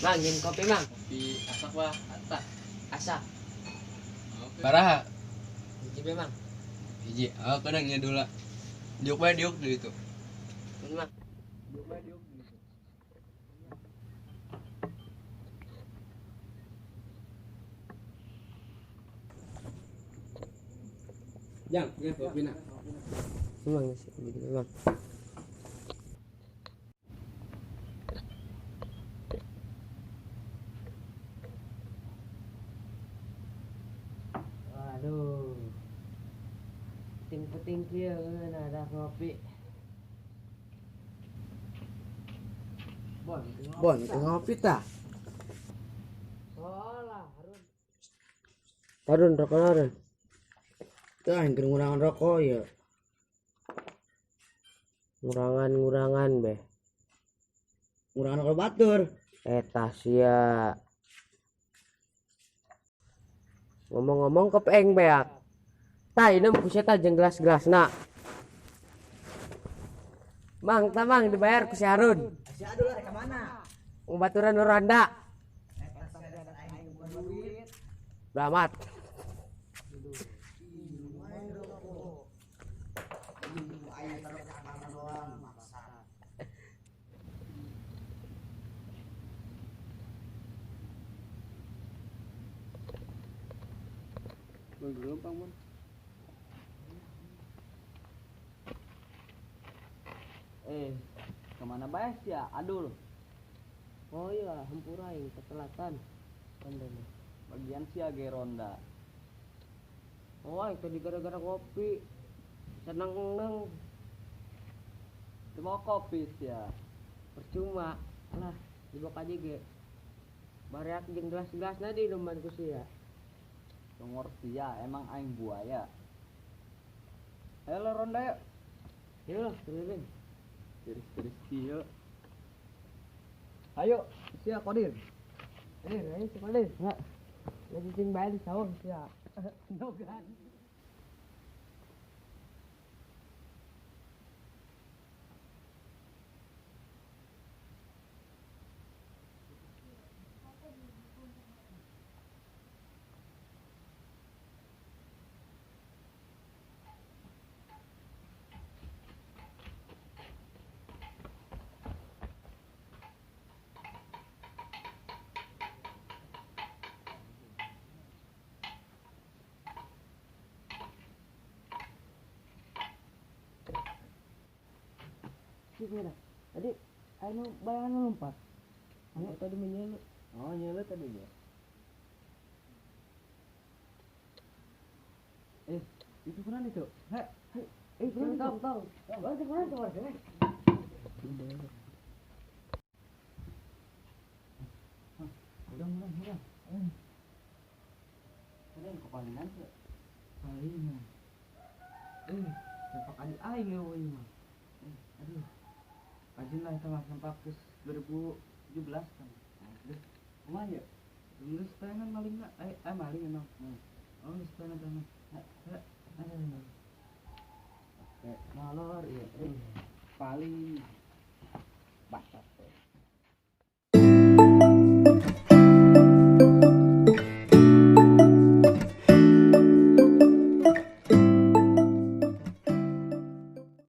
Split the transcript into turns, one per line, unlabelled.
Mang, nyin kopi mang.
Kopi asak wah, atak.
Asak.
Baraha.
Hiji be mang.
Hiji. Oh, kadang nya dula. Diuk bae diuk di itu.
Mun mang.
Diuk bae diuk di itu. Jang, ya kopi na.
Mang, hiji be mang. Aduh. Penting-penting kieu ada ngopi. Bon,
Bon, itu ngopi ta?
Oh lah, Harun. Harun, rokok Harun.
Itu aing keur ngurangan rokok ya.
Ngurangan-ngurangan beh.
Ngurangan rokok batur.
Eta sia. Ngomong-ngomong kepeng beak. Tah ini ku sia jeung gelas-gelasna. Mang, tah mang dibayar ku si Harun.
Si Adul rek ka mana?
Baturan ronda. Beramat.
Belum Pang Mon.
Kemana bae ya Adul?
Oh iya, hampura aing ketelatan. Rondana.
Bagian sia ge ronda.
Oh, aing tadi gara-gara kopi. Seneng neng.
Teu mau kopi sia.
Percuma. Alah, dibawa aja ge. Bareak jeung gelas-gelasna di minuman ku sia.
Dongor sia, emang aing buaya. Ayo lo ronda yuk.
Yuk lah, keliling.
Tiris-tiris kieu. Ayo, sia Kodir.
Ayo si Kodir. Enggak. Lagi cing bae di sawah sia. Nogan. Tadi anu bayangan lompat. Anu tadi menyelu.
Oh, nyelu tadi dia. Itu kurang itu. Hei, kurang itu.
Tong, tong. Oh, kurang itu.
Udah, udah, udah. Kalian kepalingan tuh.
Palingan. Sempak adik aing euy mah.
Aduh. Rajin lah itu mah sempak geus 2017 kan. Nah, kumaha ya? Geus tayangan maling na, maling emang. Oh, geus tayangan teh mah. Aduh. Oke, ngalor ieu. Paling batot.